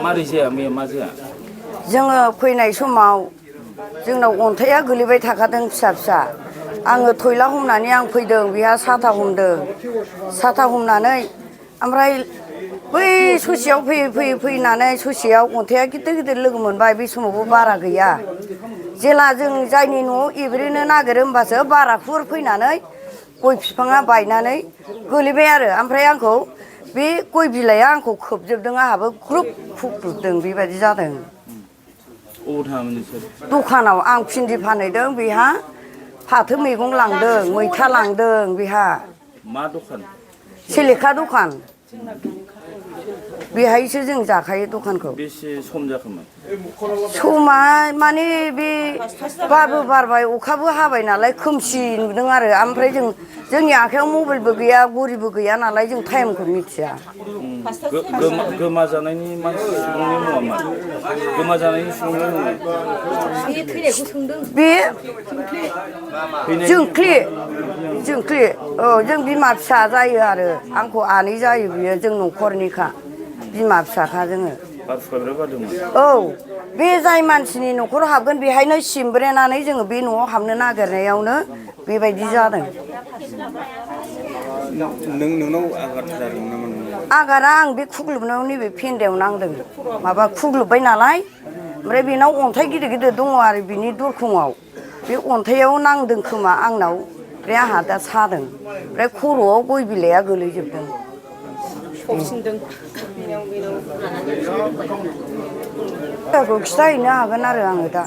मारै जाया मैया मा जाया जोङो फैनाय समाव जोंनाव अन्थाइया गोलैबाय थाखादों फिसा फिसा आङो थयला हमनानै आं फैदों बेहा साथा हमदों साथा हमनानै ओमफ्राय बै ससेयाव फैयै फैयै फैनानै ससेयाव अन्थाइया गिदिर गिदिर लोगो मोनबाय बे समावबो बारा गैया जेला जों जायनि न'आव एब्रेनो नागिरो होमबासो बारा हुर फैनानै गय बिफाङा बायनानै गोलैबाय आरो ओमफ्राय आंखौ बे गय बिलाइआ आंखौ खोबजोबदों आंहाबो ग्रुब खुग्लुबदों बेबायदि जादों दखानाव आं भिन्दि फानहैदों बेहा फाथो मैगं लांदों मैथा लांदों बेहा मा दखान सेलेखा दखान बेहायसो जों जाखायो दखानखौ बेसे सम जाखोमोन समा माने बे बारबो बारबाय अखाबो हाबाय नालाय खोमसि नुदों आरो ओमफ्राय जोंनि आखायाव मबाइलबो गैया घरिबो गैया नालाय जों टाइमखौ मिथिया गोमाजानायनि मानसि सुबुंनि मुङा मा गोमाजानायनि सुबुंनि मुङा बे जोंख्लि औ जों बिमा फिसा जायो आरो आंखौ आनै जायो बियो जों न'खरनिखा बिमा फिसाखा जोङो औ बे जाय मानसिनि न'खराव हाबगोन बेहायनो सिमब्रेनानै जोङो बे न'आव हाबनो नागिरनायावनो बेबायदि जादों नोंनाव आघात जादों नामा आगारा आं बे खुग्लुबनायाव नैबे फेन्दायाव नांदों माबा खुग्लुबबाय नालाय ओमफ्राय बेनाव अन्थाइ गिदिर गिदिर दङ आरो बिनि दरखंआव बे अन्थाइयाव नांदों खोमा आंनाव ओमफ्राय आंहा दा सादों ओमफ्राय खर'आव गय बिलाइआ गोलैजोबदों खिथाहैनो हागोन आरो आङो दा